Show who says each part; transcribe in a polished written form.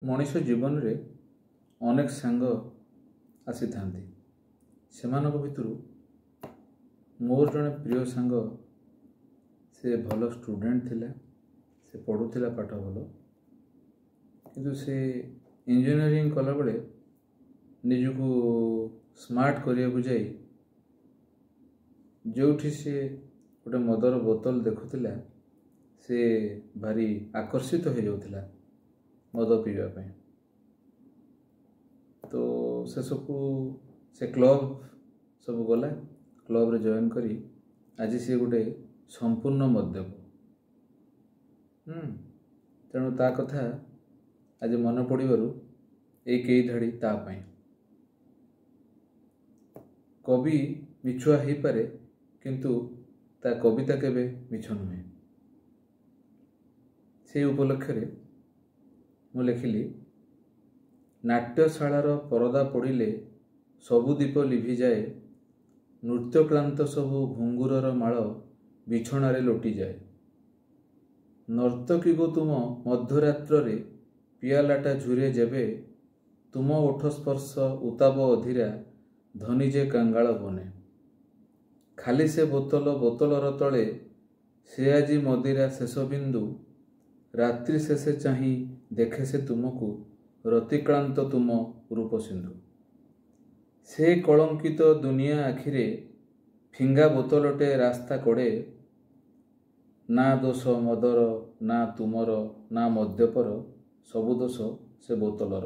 Speaker 1: ମଣିଷ ଜୀବନରେ ଅନେକ ସାଙ୍ଗ ଆସିଥାନ୍ତି। ସେମାନଙ୍କ ଭିତରୁ ମୋର ଜଣେ ପ୍ରିୟ ସାଙ୍ଗ, ସେ ଭଲ ଷ୍ଟୁଡ଼େଣ୍ଟ ଥିଲା, ସେ ପଢ଼ୁଥିଲା ପାଠ ଭଲ, କିନ୍ତୁ ସେ ଇଞ୍ଜିନିୟରିଂ କଲାବେଳେ ନିଜକୁ ସ୍ମାର୍ଟ କରିବାକୁ ଯାଇ ଯେଉଁଠି ସେ ଗୋଟେ ମଦର ବୋତଲ ଦେଖୁଥିଲା, ସେ ଭାରି ଆକର୍ଷିତ ହୋଇଯାଉଥିଲା ମଦ ପିଇବା ପାଇଁ। ତ ଶେଷକୁ ସେ କ୍ଲବ୍ ସବୁ ଗଲା, କ୍ଲବ୍ରେ ଜଏନ୍ କରି ଆଜି ସିଏ ଗୋଟେ ସମ୍ପୂର୍ଣ୍ଣ ମଦ୍ୟପ। ତେଣୁ ତା କଥା ଆଜି ମନେ ପଡ଼ିବାରୁ ଏଇ କେଇ ଧାଡ଼ି ତା ପାଇଁ। କବି ମିଛୁଆ ହେଇପାରେ, କିନ୍ତୁ ତା କବିତା କେବେ ମିଛ ନୁହେଁ। ସେଇ ଉପଲକ୍ଷରେ ମୁଁ ଲେଖିଲି, ନାଟ୍ୟଶାଳାର ପରଦା ପଡ଼ିଲେ ସବୁ ଦୀପ ଲିଭିଯାଏ, ନୃତ୍ୟକ୍ଳାନ୍ତ ସବୁ ଘୁଙ୍ଗୁରର ମାଳ ବିଛଣାରେ ଲୋଟିଯାଏ। ନର୍ତ୍ତକୀ ଗୋ ତୁମ ମଧ୍ୟରାତ୍ରରେ ପିଆଲାଟା ଝୁରେ ଯେବେ, ତୁମ ଓଠ ସ୍ପର୍ଶ ଉତ୍ତାପ ଅଧିରା ଧନୀ ଯେ କାଙ୍ଗାଳ ବନେ। ଖାଲି ସେ ବୋତଲ, ବୋତଲର ତଳେ ସେ ଆଜି ମଦିରା ଶେଷ ବିନ୍ଦୁ, ରାତ୍ରି ଶେଷେ ଚାହିଁ ଦେଖେ ସେ ତୁମକୁ, ରତିକ୍ଳାନ୍ତ ତୁମ ରୂପ ସିନ୍ଧୁ। ସେ କଳଙ୍କିତ ଦୁନିଆ ଆଖିରେ ଫିଙ୍ଗା ବୋତଲଟେ ରାସ୍ତା କଡ଼େ, ନା ଦୋଷ ମଦର, ନା ତୁମର, ନା ମଦ୍ୟପର, ସବୁ ଦୋଷ ସେ ବୋତଲର।